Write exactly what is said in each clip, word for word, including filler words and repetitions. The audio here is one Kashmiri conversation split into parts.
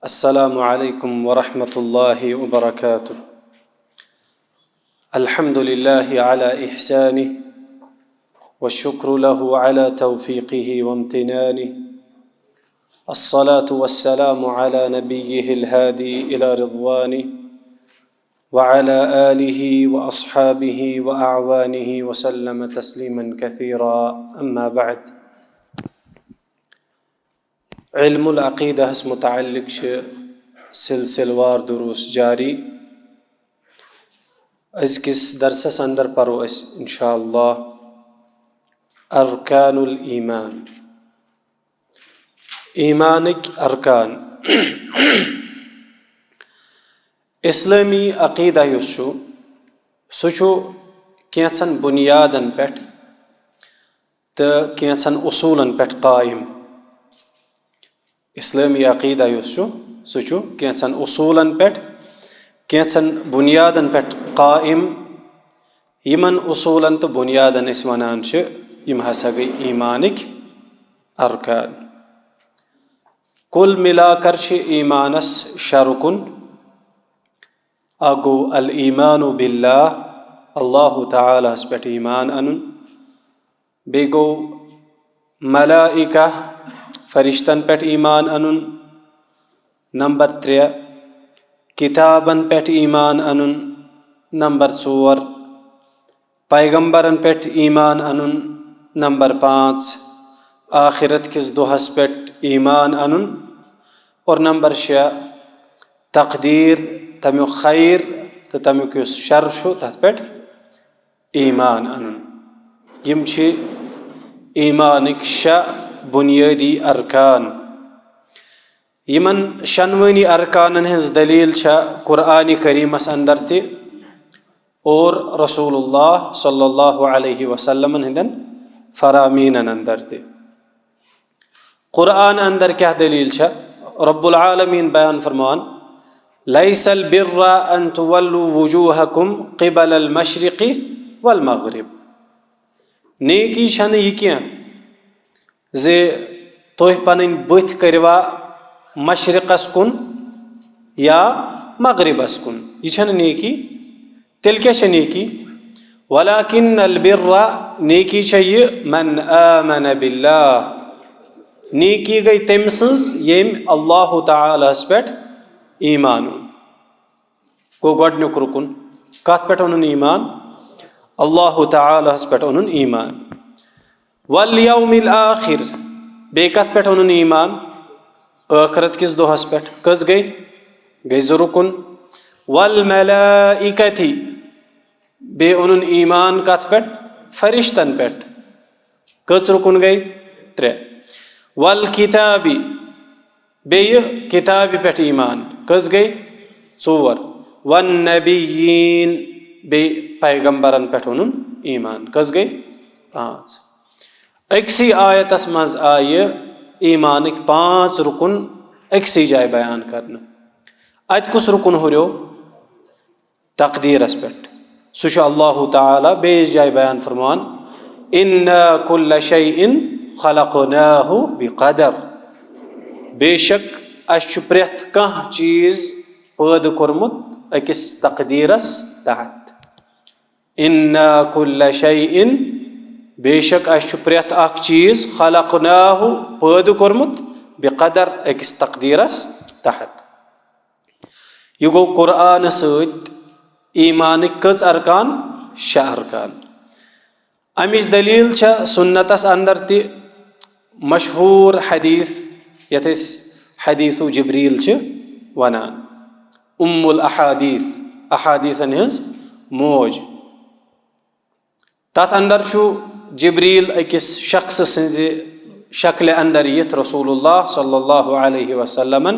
السلام عليكم ورحمة الله وبركاته. الحمد لله على إحسانه، والشكر له على توفيقه وامتنانه. الصلاة والسلام على نبيه الهادي إلى رضوانه، وعلى آله وأصحابه وأعوانه وسلم تسليما كثيرا. أما بعد. علم العقيدة ہس متعلق چھِ سلسلہٕ وار دروس جاری۔ أزکِس درسس اندر پرو أسۍ انشاءاللہ ارکان الایمان، ایمانٕکۍ ارکان۔ اسلٲمی عقیدہ یُس چھُ، سُہ چھُ کینٛژن بُنیادن پٮ۪ٹھ تہٕ کینٛژن اصوٗلن پٮ۪ٹھ قائم۔ اسلٲمی عقیدہ یُس چھُ، سُہ چھُ کینٛژن اصوٗلن پٮ۪ٹھ، کینٛژن بُنیادن پٮ۪ٹھ قائم۔ یِمن اصوٗلن تہٕ بُنیادن أسۍ ونان چھِ، یِم ہسا گٔے ایمانٕکۍ ارکان۔ کُل مِلا کر چھِ ایمانس شےٚ رُکُن۔ اکھ گوٚو الایمان باللہ، اللہ تعالیٰ ہس پٮ۪ٹھ ایمان انُن۔ بیٚیہِ گوٚو ملائکہ، فرشتن پٮ۪ٹھ ایمان انُن۔ نمبر ترٛےٚ، کتابن پٮ۪ٹھ ایمان انُن۔ نمبر ژور، پیغمبرن پٮ۪ٹھ ایمان انُن۔ نمبر پانٛژھ، آخرت کِس دۄہس پٮ۪ٹھ ایمان انُن۔ اور نمبر شےٚ، تقدیر، تمیُک خیر تہٕ تمیُک یُس شر چھُ، تتھ پٮ۪ٹھ ایمان انُن۔ یِم چھِ ایمانٕکۍ شےٚ بُنیٲدی ارکان۔ یِمن شنوٲنی ارکانن ہٕنٛز دلیل چھےٚ قرآن کریمس اندر تہِ اور رسول اللہ صلی اللہ علیہ وسلمن ہٕنٛدٮ۪ن فرامینن اندر تہِ۔ قرآن اندر کیٛاہ دلیل چھےٚ؟ رب العالمین بیان فرمان، "لیس البر ان تولوا وجوہکم قبل المشرق والمغرب"۔ نیکی چھنہٕ یہِ کینٛہہ زِ تُہۍ پنٕنۍ بٕتھۍ کٔرِوا مشرقس کُن یا مغربس کُن، یہِ چھنہٕ نیکی۔ تیٚلہِ کیٛاہ چھےٚ نیکی؟ "ولکن البر"، نیکی چھےٚ یہِ، "من آمن باللہ"، نیکی گٔے تٔمۍ سٕنٛز ییٚمۍ اللہ تعالیٰ ہس پٮ۪ٹھ ایمان اوٚن۔ گوٚو گۄڈٕنیُک رُکُن۔ کتھ پٮ۪ٹھ اوٚنُن ایمان؟ اللہ تعالیٰ ہس پٮ۪ٹھ اوٚنُن ایمان۔ والیوم الآخر، بیٚیہِ کتھ پٮ۪ٹھ اوٚنُن ایمان؟ ٲخرت کِس دۄہس پٮ۪ٹھ۔ کٔژ گٔے؟ گٔے زٕ رُکُن۔ والملائکتی، بیٚیہِ اوٚنُن ایمان کتھ پٮ۪ٹھ؟ فرشتن پٮ۪ٹھ۔ کٔژ رُکُن گٔے؟ ترٛےٚ۔ والکتابی، بیٚیہِ کتابہِ پٮ۪ٹھ ایمان۔ کٔژ گٔے؟ ژور۔ والنبیین، بیٚیہِ پیغمبرن پٮ۪ٹھ اوٚنُن ایمان۔ کٔژ گٔے؟ پانٛژھ۔ أکسٕے آیتس منٛز آیہِ ایمانٕکۍ پانٛژھ رُکُن أکسٕے جایہِ بیان کرنہٕ۔ اتہِ کُس رُکُن ہُریو؟ تقدیرس پٮ۪ٹھ۔ سُہ چھُ اللہ تعالیٰ بیٚیِس جایہِ بیان فرمان، "انا کل شیء خلقناہ بقدر"۔ بے شک اسہِ چھُ پرٛٮ۪تھ کانٛہہ چیٖز پٲدٕ کوٚرمُت أکِس تقدیرس تحت۔ انا کل شیء، بے شک اسہِ چھُ پرٛٮ۪تھ اکھ چیٖز، خلقناہ، پٲدٕ کوٚرمُت، بقدر، أکِس تقدیرس تحت۔ یہِ گوٚو قرآنہٕ سۭتۍ ایمانٕکۍ کٔژ ارکان؟ شےٚ ارکان۔ امِچ دلیل چھےٚ سنتس اندر تہِ مشہوٗر حدیث، یتھ أسۍ حدیث جبریل چھِ ونان، ام الاحادیث، احادیثن ہٕنٛز موج۔ تتھ اندر چھُ جبریل أکِس شخص سٕنٛزِ شکلہِ اندر یِتھ رسول اللہ صلی اللہ علیہ وسلمن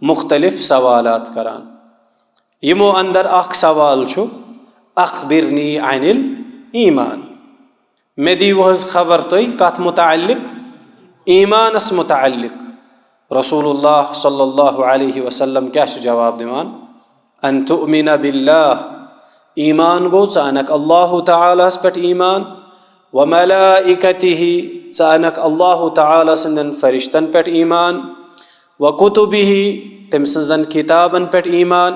مختلف سوالات کران۔ یِمو اندر اکھ سوال چھُ، "اخبرنی عن الایمان"، مےٚ دِیِو حظ خبر تُہۍ کتھ متعلق؟ ایمانس متعلق۔ رسول اللہ صلی اللہ علیہ وسلم کیٛاہ چھُ جواب دِوان؟ "ان تؤمن باللہ"، ایمان گوٚو ژٕ انکھ اللہ تعالیٰ ہس پٮ۪ٹھ ایمان، "وملائکتہ"، ژٕ انکھ اللہ تعالیٰ سٕنٛدٮ۪ن فرشتن پٮ۪ٹھ ایمان، "وکتبہ"، تٔمۍ سٕنٛزن کِتابن پٮ۪ٹھ ایمان،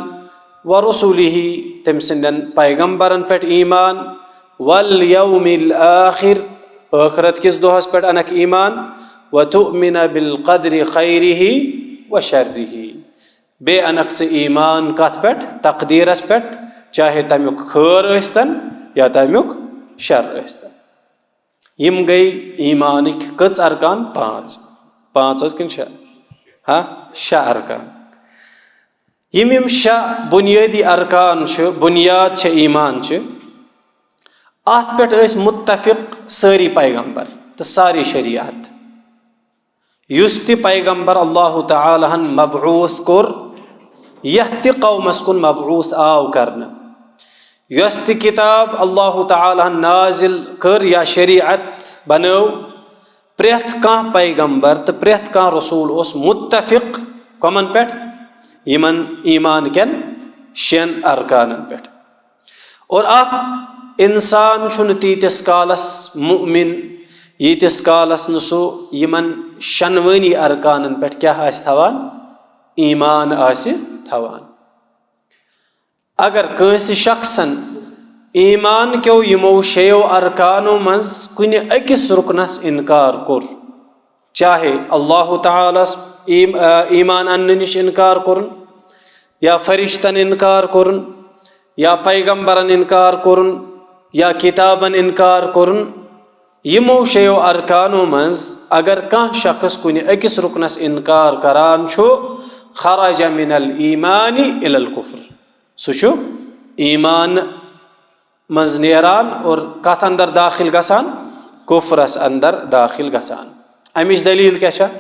ورسله، تٔمۍ سٕنٛدٮ۪ن پیغمبرن پٮ۪ٹھ ایمان، والیوم الآخر، ٲخرت کِس دۄہس پٮ۪ٹھ انکھ ایمان، وتؤمن بالقدر خیره وشره، بیٚیہِ انکھ ژٕ ایمان کتھ پٮ۪ٹھ؟ تقدیرس پٮ۪ٹھ، چاہے تمیُک خٲر ٲسۍتن یا تمیُک شر ٲسۍتن۔ یِم گٔے ایمانٕکۍ کٔژ ارکان؟ پانٛژھ۔ پانٛژھ حظ کِنہٕ شےٚ؟ ہا، شےٚ ارکان۔ یِم یِم شےٚ بُنیٲدی ارکان چھِ، بُنیاد چھِ ایمان چھِ، اتھ پٮ۪ٹھ ٲسۍ مُتفق سٲری پیغمبر تہٕ ساری شریعت۔ یُس تہِ پیغمبر اللہ تعالیٰ ہن مبعوث کوٚر، یتھ تہِ قومس کُن مبعوث آو کرنہٕ، یۄس تہِ کتاب اللہ تعالیٰ ہن نازل کٔر یا شریعت بنٲو، پرٛٮ۪تھ کانٛہہ پیغمبر تہٕ پرٛٮ۪تھ کانٛہہ رسول اوس مُتفق کمن پٮ۪ٹھ؟ یِمن ایمان کٮ۪ن شٮ۪ن ارکانن پٮ۪ٹھ۔ اور اکھ انسان چھُنہٕ تیٖتِس کالس مؤمن، ییٖتِس کالس نہٕ سُہ یِمن شنوٲنی ارکانن پٮ۪ٹھ کیٛاہ آسہِ تھاوان؟ ایمان آسہِ تھاوان۔ اگر کٲنٛسہِ شخصن ایمان کیو یِمو شیٚیو ارکانو منٛز کُنہِ أکِس رُکنس انکار کوٚر، چاہے اللہ تعالیٰ ہس ایم-، آ، ایمان اننہٕ نِش انکار کوٚرُن، یا فرشتن انکار کوٚرُن، یا پیغمبرن انکار کوٚرُن، یا کتابن انکار کوٚرُن، یِمو شیٚیو ارکانو منٛز اگر کانٛہہ شخص کُنہِ أکِس رُکنس انکار کران چھُ، خرج من الایمان الی الکفر، سُہ چھُ ایمان منٛز نیران اور کتھ اندر داخل گژھان؟ کفرس اندر داخل گژھان۔ امِچ دلیل کیٛاہ چھےٚ؟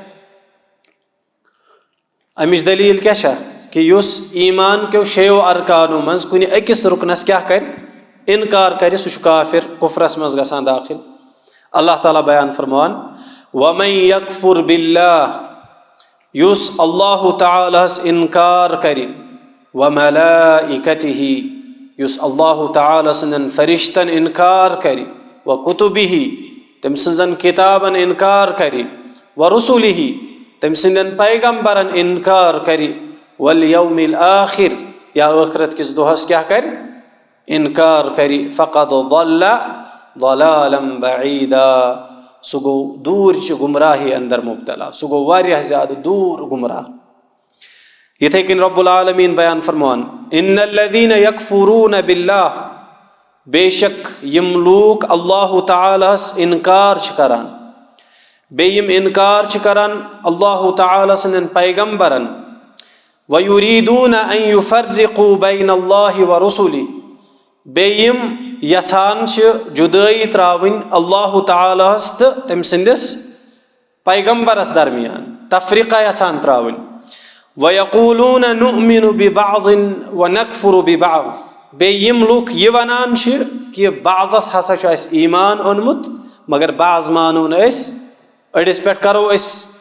امِچ دلیل کیٛاہ چھےٚ؟ کہِ یُس ایمان کیو شیٚیو ارکانو منٛز کُنہِ أکِس رُکنس کیٛاہ کرِ؟ انکار کرِ، سُہ چھُ کافر، کفرس منٛز گژھان داخل۔ اللہ تعالیٰ بیان فرماوان، ومن یکفر باللہ، یُس اللہ تعالیٰ ہس انکار کرِ، وملائکتہ، یُس اللہ تعالیٰ سٕنٛدٮ۪ن فرشتن انکار کرِ، وکتبہ، تٔمۍ سٕنٛزن کتابن انکار کرِ، ورسلہ، تٔمۍ سٕنٛدٮ۪ن پیغمبرن انکار کرِ، والیوم الآخر، یا ٲخرت کِس دۄہس کیٛاہ کرِ؟ انکار کرِ، فقد ضل ضلالا بعیدا، سُہ گوٚو دوٗرچہِ گمراہی اندر مبتلا، سُہ گوٚو واریاہ زیادٕ دوٗر گمراہ۔ یِتھے کٔنۍ رب العالمین بیان فرماوان، ان الذین یکفرون باللہ، بے شک یِم لوٗکھ اللہ تعالیٰ ہس انکار چھِ کران، بیٚیہِ یِم انکار چھِ کران اللہ تعالیٰ سٕنٛدٮ۪ن پیغمبرن، ویریدون ان یفرقوا بین اللہ ورسلہ، بیٚیہِ یِم یژھان چھِ جُدٲیی ترٛاوٕنۍ اللہ تعالیٰ ہس تہٕ تٔمۍ سٕنٛدِس پیغمبرس درمیان، تفریقہ یژھان ترٛاوٕنۍ۔ ویقولون نؤمن ببعض ونکفر ببعض، بیٚیہِ یِم لُکھ یہِ ونان چھِ کہِ بعضس ہسا چھُ اسہِ ایمان اوٚنمُت، مگر بعض مانو نہٕ أسۍ، أڑِس پٮ۪ٹھ کرو أسۍ،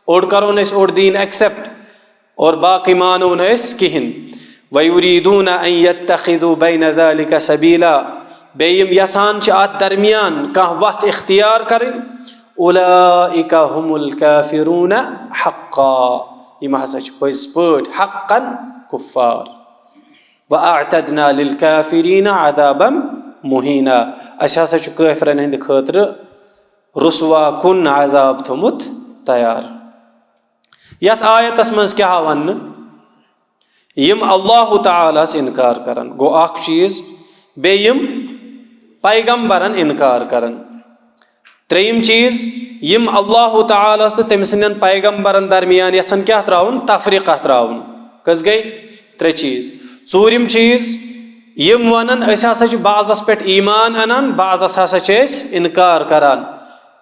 اوٚڑ کرو نہٕ أسۍ اوٚڑ دیٖن ایکسپٹ، اور باقٕے مانو نہٕ أسۍ کِہیٖنۍ۔ ویریدون ان یتخذوا بین ذلک سبیلا، بیٚیہِ یِم یژھان چھِ اتھ درمیان کانٛہہ وتھ اختیار کرٕنۍ، اولئک هم الکافرون حقا، یِم ہسا چھِ پٔزۍ پٲٹھۍ حقا کفار۔ واعتدنا للکافرین عذابا مہینا، اسہِ ہسا چھُ کٲفرن ہٕنٛدِ خٲطرٕ رسوا کُن عذاب تھوٚمُت تیار۔ یتھ آیتس منٛز کیٛاہ آو وننہٕ؟ یِم اللہ تعالیٰ ہس انکار کرن، گوٚو اکھ چیٖز، بیٚیہِ یِم پیغمبرن انکار کرن۔ ترٛیٚیِم چیٖز، یِم اللہ تعالیٰ ہس تہٕ تٔمۍ سٕنٛدٮ۪ن پیغمبرن درمیان یژھن کیٛاہ ترٛاوُن؟ تفریقہ ترٛاوُن۔ کٔژ گٔے؟ ترٛےٚ چیٖز۔ ژوٗرِم چیٖز، یِم ونن، أسۍ ہسا چھِ بعضس پٮ۪ٹھ ایمان انان، بعضس ہسا چھِ أسۍ انکار کران۔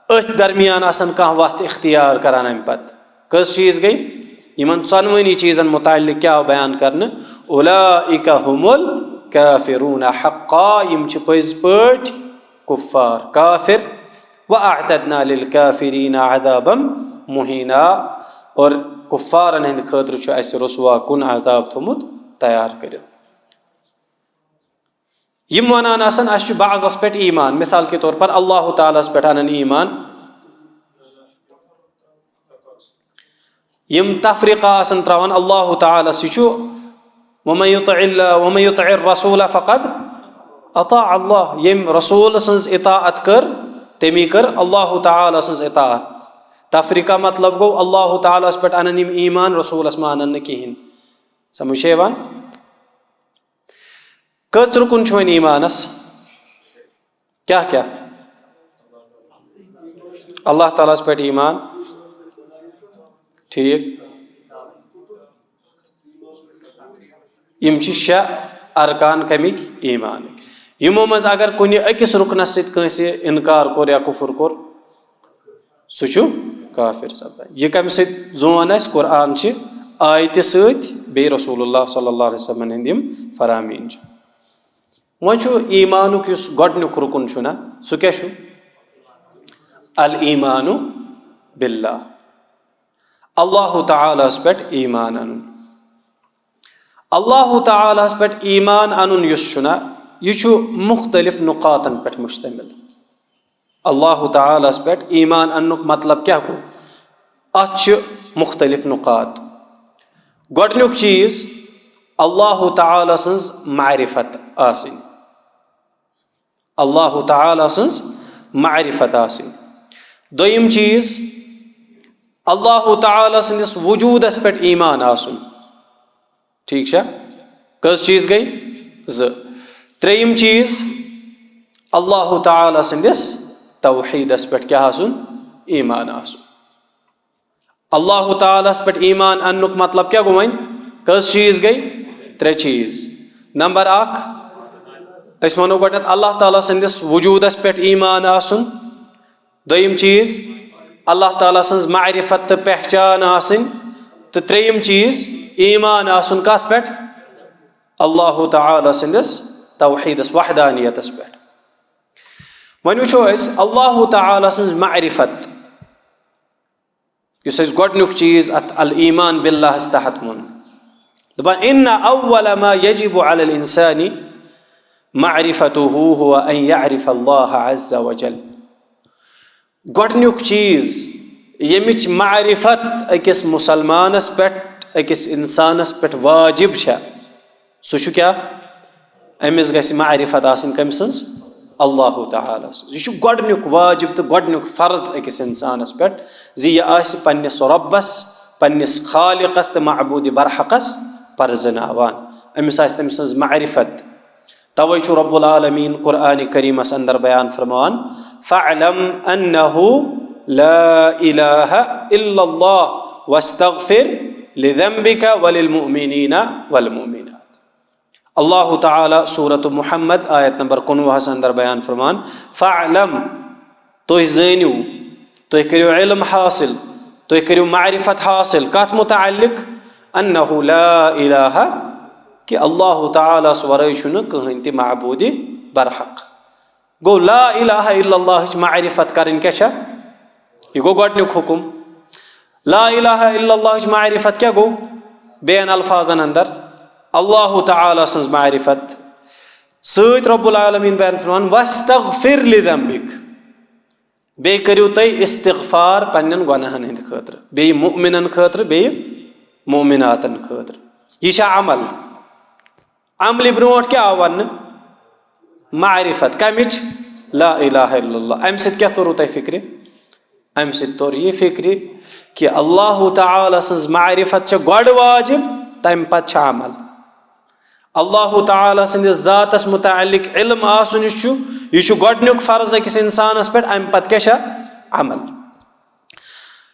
أتھۍ درمیان آسن کانٛہہ وتھ اختیار کران امہِ پتہٕ۔ کٔژ چیٖز گٔے؟ یِمن ژۄنوٕنی چیٖزن متعلق کیٛاہ آو بیان کرنہٕ؟ اولئک هم الکافرون حقا، یِم چھِ پٔزۍ پٲٹھۍ کفار، کافر۔ واعتدنا للکافرین عذابا مہینا، اور کفارن ہٕنٛدِ خٲطرٕ چھُ اسہِ رسوا کُن عذاب تھوٚمُت تیار کٔرِتھ۔ یِم ونان آسن، اسہِ چھُ بعضس پٮ۪ٹھ ایمان، مثال کے طور پر اللہ تعالیٰ ہس پٮ۪ٹھ انن ایمان۔ یِم تفریقہ آسن تراوان، اللہ تعالیٰ سٕے چھُ، ومن یطع اللہ ومن یطع الرسول فقد اطاع اللہ، ییٚمۍ رسول سٕنٛز اطاعت کٔر، تٔمی کٔر اللہ تعالیٰ سٕنٛز اطاعت۔ تفریقہ مطلب گوٚو، اللہ تعالیٰ ہس پٮ۪ٹھ انن یِم ایمان، رسولس مانن نہٕ کِہینۍ۔ سمجھ چھےٚ یِوان؟ کٔژ رُکُن چھُ وۄنۍ ایمانس؟ کیٛاہ کیٛاہ؟ اللہ تعالیٰ ہس پٮ۪ٹھ ایمان۔ ٹھیٖک۔ یِم چھِ شےٚ ارکان کمِکۍ؟ ایمانٕکۍ۔ یِمو منٛز اگر کُنہِ أکِس رُکنس سۭتۍ کٲنٛسہِ انکار کوٚر یا کفر کوٚر، سُہ چھُ کافر سپدان۔ یہِ کمہِ سۭتۍ زون اَسہِ؟ قرآن چہِ آیتہِ سۭتۍ، بیٚیہِ رسول اللہ صلی اللہ علیہ وسلمن ہٕنٛدۍ یِم فرامین چھِ۔ وۄنۍ چھُ ایمانُک یُس گۄڈٕنیُک رُکُن چھُ نا، سُہ کیٛاہ چھُ؟ الایمان باللہ، اللہ تعالیٰ ہس پٮ۪ٹھ ایمان انُن۔ اللہ تعالیٰ ہس پٮ۪ٹھ ایمان انُن یُس چھُ نا، یہِ چھُ مختلف نقاطن پٮ۪ٹھ مشتمل۔ اللہ تعالیٰ ہس پٮ۪ٹھ ایمان اننُک مطلب کیٛاہ گوٚو؟ اتھ چھِ مختلف نقاط۔ گۄڈٕنیُک چیٖز، اللہ تعالیٰ سٕنٛز معرفت آسٕنۍ۔ اللہ تعالیٰ سٕنٛز معرفت آسٕنۍ۔ دوٚیِم چیٖز، اللہ تعالیٰ سٕنٛدِس وجوٗدس پٮ۪ٹھ ایمان آسُن۔ ٹھیٖک چھا؟ کٔژ چیٖز گٔے؟ زٕ۔ ترٛیٚیِم چیٖز، اللہ تعالیٰ سٕنٛدِس توحیٖدس پٮ۪ٹھ کیٛاہ آسُن؟ ایمان آسُن۔ اللہ تعالیٰ ہس پٮ۪ٹھ ایمان اننُک مطلب کیٛاہ گوٚو وۄنۍ؟ کٔژ چیٖز گٔے؟ ترٛےٚ چیٖز۔ نمبر اکھ، أسۍ ونو گۄڈٕنٮ۪تھ اللہ تعالیٰ سٕنٛدِس وجوٗدس پٮ۪ٹھ ایمان آسُن۔ دوٚیِم چیٖز، اللہ تعالیٰ سٕنٛز معرفت تہٕ پہچان آسٕنۍ۔ تہٕ ترٛیٚیِم چیٖز، ایمان آسُن کتھ پٮ۪ٹھ؟ اللہ تعالیٰ سٕنٛدِس توحیٖدس، وحدانیتس پٮ۪ٹھ۔ وۄنۍ وٕچھو أسۍ اللہ تعالیٰ سٕنٛز معرفت، یُس اَسہِ گۄڈٕنیُک چیٖز اَتھ الایمان باللہس تحت ووٚن۔ دَپان، ان اول ما یجب علی الانسان معرفته هو ان یعرف اللہ عز وجل۔ گۄڈٕنیُک چیٖز، ییٚمِچ معرفت أکِس مُسلمانس پٮ۪ٹھ، أکِس اِنسانس پٮ۪ٹھ واجب چھےٚ، سُہ چھُ کیٛاہ؟ أمِس گژھِ معرفت آسٕنۍ کٔمۍ سٕنٛز؟ اللہ تعالیٰ سٕنٛز۔ یہِ چھُ گۄڈٕنیُک واجب تہٕ گۄڈٕنیُک فرض أکِس اِنسانس پٮ۪ٹھ، زِ یہِ آسہِ پننِس رۄبس، پننِس خالقس تہٕ معبوٗدِ برحقس پرزٕناوان۔ أمِس آسہِ تٔمۍ سٕنٛز معرفت۔ توے چھُ رب العالمین قرآن کریمس اندر بیان فرماوان، فاعلم انہ لا الہ الا اللہ واستغفر لذنبک وللمؤمنین والمؤمنات۔ اللہ تعالیٰ سورت محمد آیت نمبر کُنوُہس اندر بیان فرمان، فاعلم، تُہۍ زٲنِو، تُہۍ کٔرِو علم حاصل، تُہۍ کٔرِو معرفت حاصل۔ کتھ متعلق؟ انہ لا الہ، کہ اللہ تعالیٰ ہس ورٲے چھُنہٕ کٕہٕنۍ تہِ معبوٗدِ برحق۔ گوٚو، لا الہ الا اللہ ہٕچ معرفت کرٕنۍ کیٛاہ چھےٚ؟ یہِ گوٚو گۄڈٕنیُک حُکُم۔ لا الہ الا اللہ ہٕچ معرفت کیٛاہ گوٚو؟ بیٚین الفاظن اندر اللہ تعالیٰ سٕنٛز معرفت۔ سۭتۍ رب العالمین بیان فرمان، واستغفر لذنبک، بیٚیہِ کٔرِو تُہۍ استغفار پننٮ۪ن گۄناہن ہٕنٛدِ خٲطرٕ، بیٚیہِ مؤمنن خٲطرٕ، بیٚیہِ مؤمناتن خٲطرٕ۔ یہِ چھا عمل؟ عملہِ برونٛٹھ کیٛاہ آو وننہٕ؟ معرفت۔ کمِچ؟ لا الہ الا اللہ۔ امہِ سۭتۍ کیٛاہ توٚروٕ تۄہہِ فکرِ؟ امہِ سۭتۍ توٚر یہِ فکرِ کہ اللہ تعالیٰ سٕنٛز معرفت چھےٚ گۄڈٕ واجب، تمہِ پتہٕ چھِ عمل۔ اللہ تعالیٰ سٕنٛدِس ذاتس متعلق علم آسُن یُس چھُ، یہِ چھُ گۄڈٕنیُک فرض أکِس انسانس پٮ۪ٹھ، امہِ پتہٕ کیٛاہ چھےٚ؟ عمل۔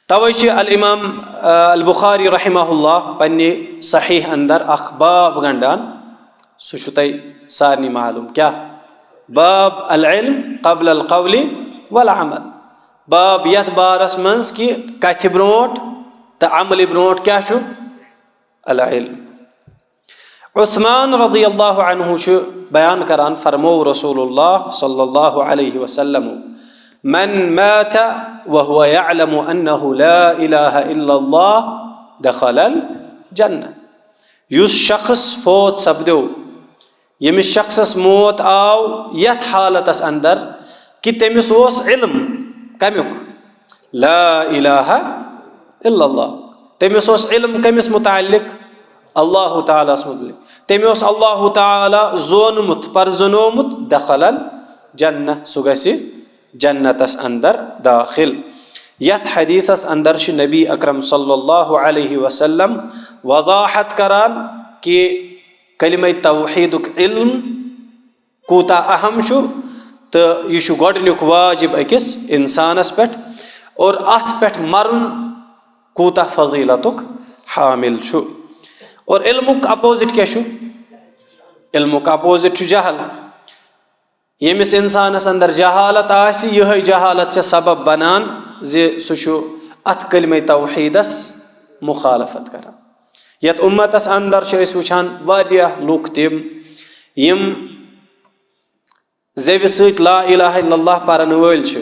توے چھُ الامام، آ، البخاری رحمہ اللہ پننہِ صحیح اندر اکھ باب گنڈان، سُہ چھُ تۄہہِ سارنٕے معلوم۔ کیٛاہ؟ باب العلم قبل القول والعمل۔ باب یتھ بارس منٛز کہِ کتھِ برونٛٹھ تہٕ عملہِ برونٛٹھ کیٛاہ چھُ؟ العلم۔ عثمان رضی اللہ عنہ چھُ بیان کران، فرموو رسول اللہ صلی اللہ علیہ وسلم، من مات وهو يعلم انه لا الہ الا اللہ دخل الجنہ۔ یُس شخص فوت سپدیو، ییٚمِس شخصس موت آو یتھ حالتس اندر کہ تٔمِس اوس علم کمیُک؟ لا الہ الا اللہ۔ تٔمِس اوس علم کٔمِس متعلق؟ اللہ تعالیٰ ہَس متعلق۔ تٔمۍ اوس اللہ تعالیٰ زونمُت، پرزنومُت، دخل الجنہ، سُہ گژھِ جنتس اندر داخل۔ یتھ حدیثس اندر چھُ نبی اکرم صلی اللہ علیہ وسلم وضاحت کران کہ کلمہ توحیدک علم کوٗتاہ اہم چھُ، تہٕ یہِ چھُ گۄڈٕنیُک واجب أکِس اِنسانَس پٮ۪ٹھ، اور اَتھ پٮ۪ٹھ مَرُن کوٗتاہ فضیلتُک حامل چھُ۔ اور علمُک opposite کیٛاہ چھُ؟ علمُک opposite چھُ جہل۔ ییٚمِس اِنسانَس اندر جہالت آسہِ، یِہوٚے جہالت چھےٚ سبب بنان زِ سُہ چھُ اَتھ کلمہ توحیٖدَس مخالفت کران۔ یَتھ اُمتَس اندر چھِ أسۍ وٕچھان واریاہ لُکھ تِم، یِم زیوِ سۭتۍ لا الہ الا اللہ پرن وٲلۍ چھِ،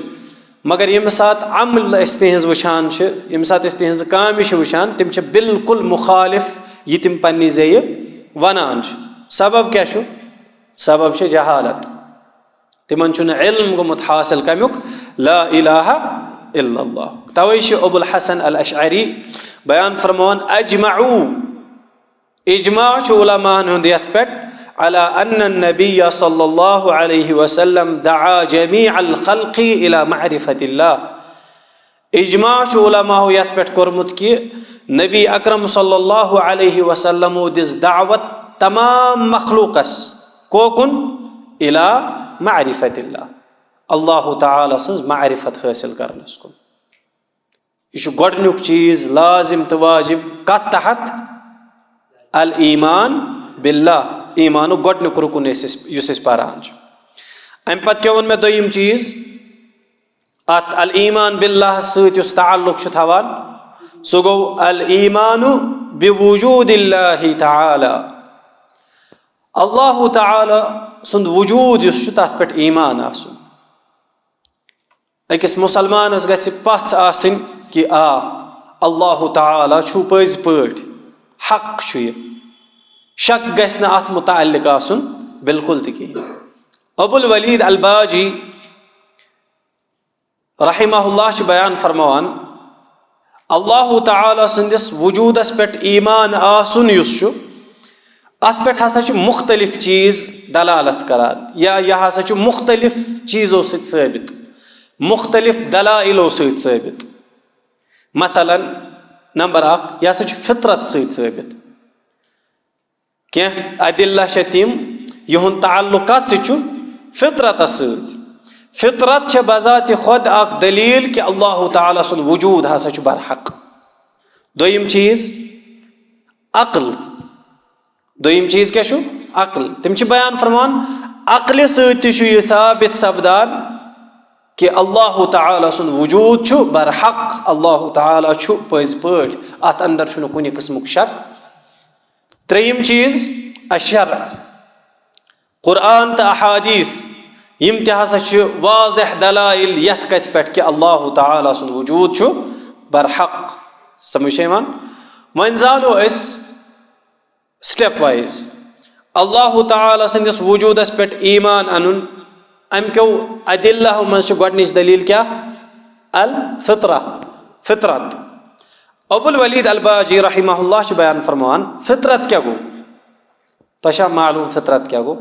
مگر ییٚمہِ ساتہٕ عمل أسۍ تِہنٛز وٕچھان چھِ، ییٚمہِ ساتہٕ أسۍ تِہنٛزٕ کامہِ چھِ وٕچھان، تِم چھِ بالکل مخالف یہِ تِم پننہِ زیٚیہِ ونان چھِ۔ سبب کیٛاہ چھُ؟ سبب چھِ جہالت۔ تِمن چھُنہٕ علم گوٚمُت حاصل کمیُک؟ لا الہ الا اللہ۔ توے چھُ ابو الحسن الاشعری بیان فرماوان، اجمعو، اجماع چھُ علماءن ہُنٛد یتھ پٮ۪ٹھ، علی ان النبی صلی اللہ علیہ وسلم دعا جمیع الخلق الی معرفت اللہ۔ اجماع چھُ علماءو یتھ پٮ۪ٹھ کوٚرمُت کہ نبی اکرم صلی اللہ علیہ وسلمو دِژ دعوت تمام مخلوقس کوکُن؟ الی معرفت اللہ، اللہ تعالیٰ سٕنٛز معرفت حٲصِل کرنس کُن۔ یہِ چھُ گۄڈٕنیُک چیٖز لازم تہٕ واجب۔ کتھ تحت؟ الایمان باللہ، ایمانُک گۄڈٕنیُک رُکُن یُس أسۍ، یُس أسۍ پران چھِ۔ امہِ پتہٕ کیٛاہ ووٚن مےٚ دوٚیِم چیٖز؟ اتھ الایمان باللہ سۭتۍ یُس تعلق چھُ تھاوان، سُہ گوٚو الایمان بوجود اللہ تعالی۔ اللہ تعالیٰ سُنٛد وجود یُس چھُ، تتھ پٮ۪ٹھ ایمان آسُن۔ أکِس مُسلمانَس گژھِ پژھ آسٕنۍ کہِ آ، اللہ تعالیٰ چھُ پٔزۍ پٲٹھۍ، حق چھُ یہِ، شک گژھِ نہٕ اَتھ مُتعلِق آسُن بالکل تہِ کِہیٖنۍ۔ ابو الولید الباجی رحمہ اللہ چھُ بیان فرماوان، اللہ تعالیٰ سٕنٛدِس وجوٗدَس پٮ۪ٹھ ایمان آسُن یُس چھُ، اَتھ پٮ۪ٹھ ہسا چھِ مُختٔلِف چیٖز دلالت کران، یا یہِ ہسا چھُ مُختٔلِف چیٖزو سۭتۍ ثٲبت، مُختٔلِف دلائلو سۭتۍ ثٲبت۔ مثلاً، نمبر اکھ، یہِ ہسا چھُ فطرت سۭتۍ ثٲبت۔ کینٛہہ ادلہ چھِ تِم، یِہُنٛد تعلق کتھ سۭتۍ چھُ؟ فطرتس سۭتۍ۔ فطرت چھےٚ بذات خود اکھ دلیل کہِ اللہ تعالیٰ سُنٛد وجوٗد ہسا چھُ برحق۔ دوٚیِم چیٖز، عقل۔ دوٚیِم چیٖز کیٛاہ چھُ؟ عقل۔ تِم چھِ بیان فرمان، عقلہِ سۭتۍ تہِ چھُ یہِ ثابت سپدان کہِ اللہ تعالیٰ سُنٛد وجوٗد چھُ برحق، اللہ تعالیٰ چھُ پٔزۍ پٲٹھۍ، اَتھ اندر چھُنہٕ کُنہِ قٕسمُک شک۔ ترٛیٚیِم چیٖز، الشرع۔ قرآن تہٕ احادیث، یِم تہِ ہسا چھِ واضح دلائل یَتھ کَتھِ پٮ۪ٹھ کہِ اللہ تعالیٰ سُنٛد وجوٗد چھُ برحق۔ سمجھ چھےٚ یِوان؟ وۄنۍ زانو أسۍ step wise۔ اللہ تعالیٰ سٕنٛدِس وجوٗدس پٮ۪ٹھ ایمان اَنُن، اَمہِ کیو ادلہو منٛز چھِ گۄڈٕنِچ دلیل کیٛاہ؟ الفطرہ، فطرت۔ ابو الولید الباجی رحمہ اللہ چھُ بیان فرماوان، فطرت کیٛاہ گوٚو؟ تۄہہِ چھا معلوم فطرت کیٛاہ گوٚو؟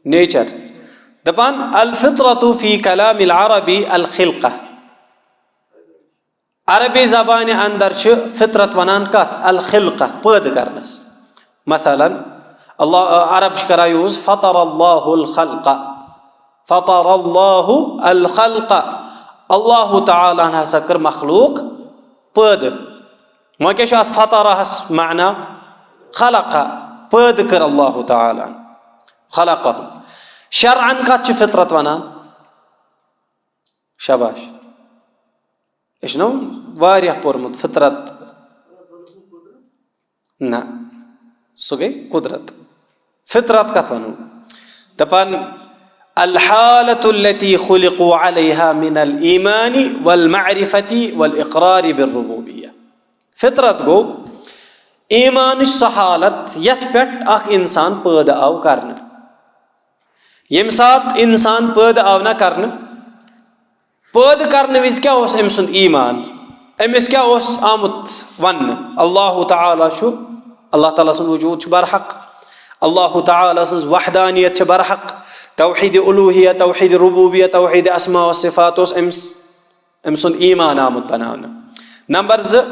Nature۔ دپان، الفطرة في كلام العرب الخلقة۔ عربی زبانہِ اندر چھِ فطرت ونان کتھ؟ الخلقہ، پٲدٕ کرنس۔ مثلاً، اللہ، عرب چھِ کران use فطر اللہ الخلق، فطر اللہ الخلق، اللہ تعالیٰ ہن ہسا کٔر مخلوق پٲدٕ۔ وۄنۍ کیٛاہ چھُ اتھ فطرہس معنی؟ خلق، پٲدٕ کٔر اللہ تعالیٰ ہن، خلقہ۔ شرعاً کتھ چھِ فطرت ونان؟ شاباش۔ أسۍ چھِنہ واریاہ پوٚرمُت فطرت؟ نہ، سُہ گٔے قدرت۔ فطرت کتھ ونو؟ دپان، الحالة التي خلقوا عليها من الإيمان والمعرفة والإقرار بالربوبية۔ فطرت گوٚو ایمانٕچ سۄ حالت یتھ پٮ۪ٹھ اکھ انسان پٲدٕ آو کرنہٕ۔ ییٚمہِ ساتہٕ انسان پٲدٕ آو نہ کرنہٕ، پٲدٕ کرنہٕ وِزِ کیٛاہ اوس أمۍ سُنٛد ایمان؟ أمِس کیٛاہ اوس آمُت وننہٕ؟ اللہ تعالیٰ چھُ، اللہ تعالیٰ سُنٛد وجوٗد چھُ برحق، اللہ تعالیٰ سٕنٛز وحدانیت چھِ برحق، توحید الوہیہ، توحید ربوبیہ، توحید اسماء و صفات اوس أمِس، أمۍ سُنٛد ایمان آمُت بناونہٕ۔ نمبر زٕ،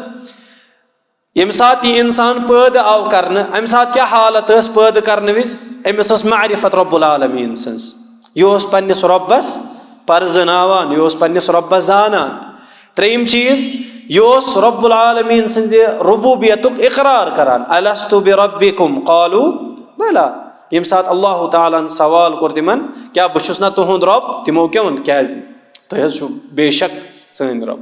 ییٚمہِ ساتہٕ یہِ اِنسان پٲدٕ آو کرنہٕ، اَمہِ ساتہٕ کیٛاہ حالت ٲس پٲدٕ کرنہٕ وِزِ؟ أمِس ٲس معرفت رب العالمین سٕنٛز، یہِ اوس پننِس رۄبس پرزناوان، یہِ اوس پننِس رۄبس زانان۔ ترٛیٚیِم چیٖز، یہِ اوس رب العالمین سٕنٛزِ ربوبیتُک اقرار کران، الست بربکم؟ قالوا بلى۔ ییٚمہِ ساتہٕ اللہ تعالیٰ ہن سوال کوٚر تِمن، کیٛاہ بہٕ چھُس نہ تُہُنٛد رۄب؟ تِمو کیٛاہ ووٚن؟ کیٛازِ؟ تُہۍ حظ چھِو بے شک سٲنۍ رۄب۔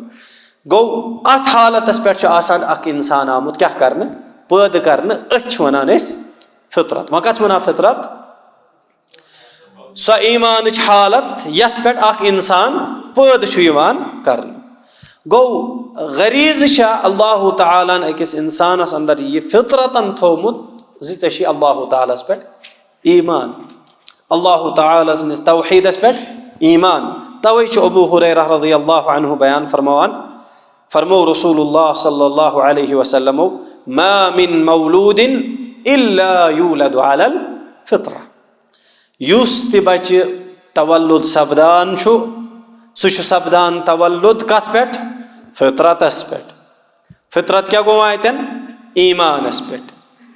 گوٚو، اتھ حالتس پٮ۪ٹھ چھُ آسان اکھ انسان آمُت کیٛاہ کرنہٕ؟ پٲدٕ کرنہٕ۔ أتھۍ چھِ ونان أسۍ فطرت۔ وۄنۍ کتھ چھِ ونان فطرت؟ سۄ ایمانٕچ حالت یتھ پٮ۪ٹھ اکھ انسان پٲدٕ چھُ یِوان کرنہٕ۔ گوٚو، غریضہٕ چھا اللہ تعالیٰ ہن أکِس انسانس اندر یہِ فطرتن تھوٚومُت زِ ژےٚ چھُے اللہ تعالیٰ ہس پٮ۪ٹھ ایمان، اللہ تعالیٰ سٕنٛدِس توحیدس پٮ۪ٹھ ایمان۔ توے چھُ ابو ہریرہ رضی اللہ عنہ بیان فرماوان، فرمو رسول اللہ صلی اللہ علیہ وسلمو، ما من مولود الا یولد علی الفطرہ۔ یُس تہِ بچہِ تولد سپدان چھُ، سُہ چھُ سپدان تولد کتھ پٮ۪ٹھ؟ فطرتس پٮ۪ٹھ۔ فطرت کیٛاہ گوٚو اتٮ۪ن؟ ایمانس پٮ۪ٹھ۔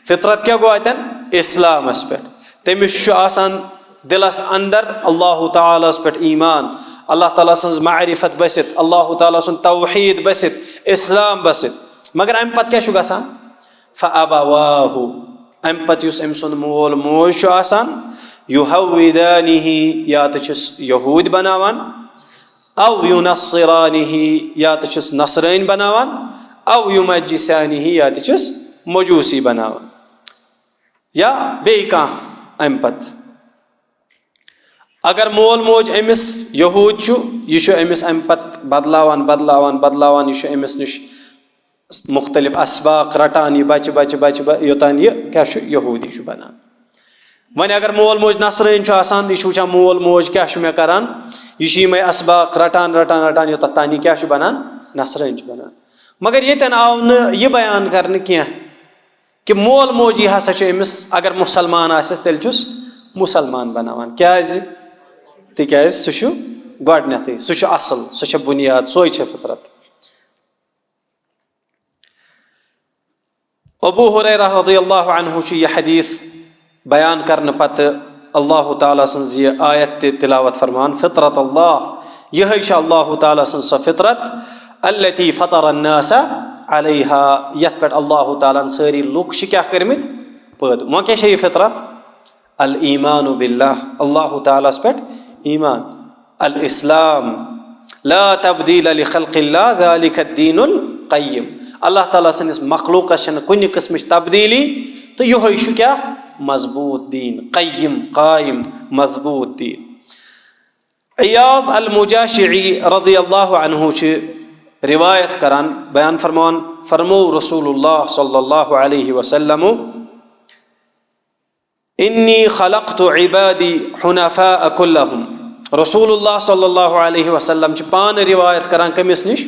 فطرت کیٛاہ گوٚو اتٮ۪ن؟ اسلامس پٮ۪ٹھ۔ تٔمِس چھُ آسان دِلس اندر اللہ تعالیٰ ہس پٮ۪ٹھ ایمان، اللہ تعالیٰ سٕنٛز معرفت بٔسِتھ، اللہ تعالیٰ سُنٛد توحید بٔسِتھ، اسلام بٔسِتھ۔ مگر امہِ پتہٕ کیٛاہ چھُ گژھان؟ فابواہ، امہِ پتہٕ یُس أمۍ سُنٛد مول موج چھُ آسان، یحودانہ، یا تہٕ چھِس یہوٗدۍ بناوان، او ینصرانہ، یا تہٕ چھِس نصرٲنۍ بناوان، او یمجسانہ، یا تہٕ چھِس مجوسی بناوان، یا بیٚیہِ کانٛہہ۔ امہِ پتہٕ اگر مول موج أمِس یہوٗد چھُ، یہِ چھُ أمِس امہِ پتہٕ بدلاوان، بدلاوان، بدلاوان، یہِ چھُ أمِس نِش مختلف اسباق رٹان، یہِ بچہِ بچہِ بچہِ بہ-، یوٚتام یہِ کیٛاہ چھُ؟ یہوٗدی چھُ بنان۔ وۄنۍ اگر مول موج نصرٲنۍ چھُ آسان، یہِ چھُ وٕچھان مول موج کیٛاہ چھُ مےٚ کران، یہِ چھُ یِمے اسباق رٹان رٹان رٹان یوٚتتھ تام یہِ کیٛاہ چھُ بنان؟ نصرٲنۍ چھُ بنان۔ مگر ییٚتٮ۪ن آو نہٕ یہِ بیان کرنہٕ کینٛہہ کہِ مول موجی ہسا چھُ أمِس، اگر مُسلمان آسٮ۪س، تیٚلہِ چھُس مُسلمان بناوان۔ کیٛازِ؟ تِکیٛازِ سُہ چھُ گۄڈٕنٮ۪تھٕے، سُہ چھُ اصل، سۄ چھےٚ بُنیاد، سۄے چھےٚ فطرت۔ ابو ہریرہ رضی اللہ عنہ چھُ یہِ حدیث بیان کرنہٕ پتہٕ اللہ تعالیٰ سٕنٛز یہِ آیت تہِ تلاوت فرمان، فطرت اللہ، یِہے چھِ اللہ تعالیٰ سٕنٛز سۄ فطرت، التی فطر الناس علیہا، یتھ پٮ۪ٹھ اللہ تعالیٰ ہن سٲری لُکھ چھِ کیٛاہ کٔرمٕتۍ؟ پٲدٕ۔ وۄنۍ کیٛاہ چھےٚ یہِ فطرت؟ الایمان باللہ، اللہ تعالیٰ ہس پٮ۪ٹھ ایمان۔ الاسلام، لا تبدیل لخلق اللہ، ذلک الدین القیم۔ اللہ تعالیٰ سٕنٛدِس مخلوقس چھنہٕ کُنہِ قٕسمٕچ تبدیلی، تہٕ یِہوٚے چھُ کیٛاہ؟ مضبوط دیٖن، قیم، قائم، مضبوط دیٖن۔ عیاض المجاشعی رضی اللہ عنہ چھِ روایت کران، بیان فرماوان، فرمو رسول اللہ صلی اللہ علیہ وسلم، انی خلقت عبادی حنفاء کلہم۔ رسول اللہ صلی اللہ علیہ وسلم چھِ پانہٕ روایت کران کٔمِس نِش؟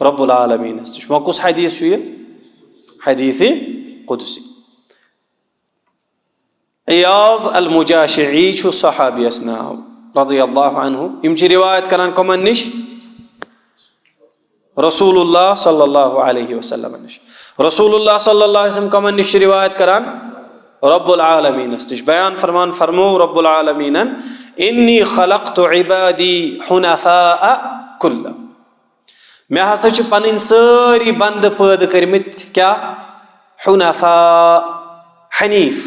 رب العالمینس نِش۔ وۄنۍ کُس حدیث چھُ یہِ؟ حدیث قدسی۔ عیاض المجاشعی چھُ صحابیس ناو، رضی اللہ عنہ۔ یِم چھِ روایت کران کمن نِش؟ رسول اللہ صلی اللہ علیہ وسلم نِش۔ رسول اللہ صلی اللہ علیہ وسلم کمن نِش چھِ روایت کران؟ رب العالمینس نِش۔ بیان فرمان فرمو رب العالمینن، انی خلقت عبادی حنفاء کلہم۔ مےٚ ہسا چھِ پنٕنۍ سٲری بندٕ پٲدٕ کٔرمٕتۍ کیٛاہ؟ حنفاء، حنیف۔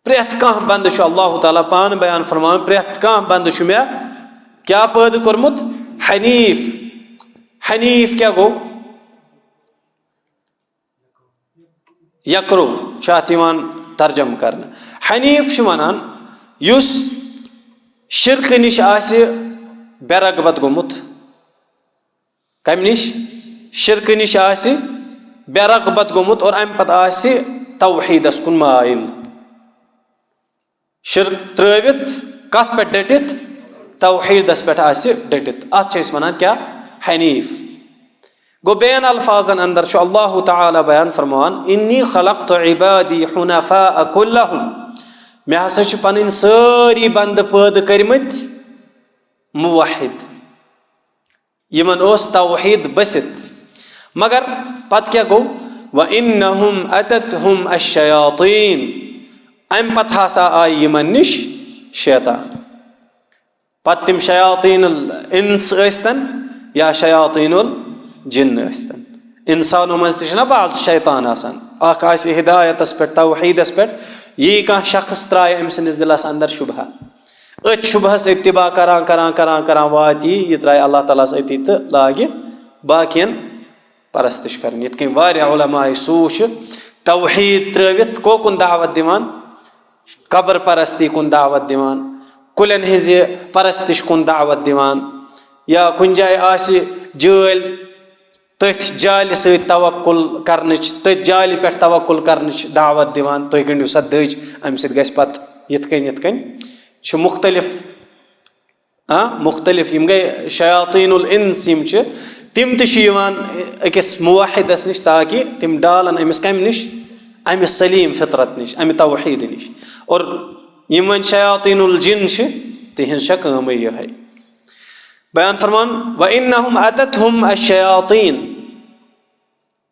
پرٛٮ۪تھ کانٛہہ بندٕ چھُ اللہ تعالیٰ پانہٕ بیان فرماوان، پرٛٮ۪تھ کانٛہہ بندٕ چھُ مےٚ کیٛاہ پٲدٕ کوٚرمُت؟ حنیف۔ حنیف کیٛاہ گوٚو؟ یکرو چھُ اتھ یِوان ترجمہٕ کرنہٕ۔ حنیف چھُ ونان یُس شرکہٕ نِش آسہِ بے رغبت گوٚمُت۔ کمہِ نِش؟ شرکہٕ نِش آسہِ بے رغبت گوٚمُت اور امہِ پتہٕ آسہِ توحیدس کُن مٲیِل۔ شرک ترٲوِتھ کتھ پٮ۪ٹھ ڈٔٹِتھ؟ توحیدس پٮ۪ٹھ آسہِ ڈٔٹِتھ۔ اتھ چھِ أسۍ ونان کیٛاہ؟ حنیف۔ گوٚو، بیٚین الفاظن اندر چھُ اللہ تعالیٰ بیان فرماوان، "انی خلقت عبادی حنفاء کلہم"، مےٚ ہسا چھِ پنٕنۍ سٲری بندٕ پٲدٕ کٔرمٕتۍ موحد، یِمن اوس توحید بٔسِتھ۔ مگر پتہٕ کیٛاہ گوٚو؟ "وَإِنَّهُمْ أَتَتْهُمْ الشَّيَاطِينُ"، امہِ پتہٕ ہسا آیہِ یِمن نِش شیطان۔ پتہٕ تِم شیاطین الانس ٲسۍتن یا شیاطین الجن ٲسۍتن، انسانو منٛز تہِ چھِنہ بعض شیطان آسان، اکھ آسہِ ہدایتس پٮ۪ٹھ، توحیدس پٮ۪ٹھ، یی کانٛہہ شخص ترایہِ أمۍ سٕنٛدِس دِلس اندر شبہہ، أتھۍ شبہس اتباع کران کران کران کران واتہِ یہِ، یہِ ترایہِ اللہ تعالیٰ ہس أتی تہٕ لاگہِ باقین پرستش کرٕنۍ۔ یِتھ کٔنۍ واریاہ علماء سوٗ چھِ توحید ترٲوِتھ کوکُن دعوت دِوان، قبر پرستی کُن دعوت دِوان، کُلٮ۪ن ہٕنٛزِ پرستش کُن دعوت دِوان، یا کُنہِ جایہِ آسہِ جٲلۍ، تٔتھۍ جالہِ سۭتۍ توکل کرنٕچ، تٔتھۍ جالہِ پٮ۪ٹھ توکل کرنٕچ دعوت دِوان، "تُہۍ گٔنٛڈِو سا دٔج، اَمہِ سۭتۍ گژھِ پتہٕ یِتھ کٔنۍ یِتھ کٔنۍ"۔ چھِ مُختٔلِف، آ، مُختٔلِف، یِم گٔے شیاطین الانس، یِم چھِ، تِم تہِ چھِ یِوان أکِس موحدس نِش، تاکہِ تِم ڈالن أمِس کمہِ نِش؟ اَمہِ سلیم فطرت نِش، اَمہِ توحید نِش۔ اور یِم وۄنۍ شیاطین الجن چھِ، تِہنٛز چھےٚ کٲمٕے یِہے۔ بیان فرمان، "وَإِنَّهُمْ أَتَتْهُمْ الشَّيَاطِينُ"،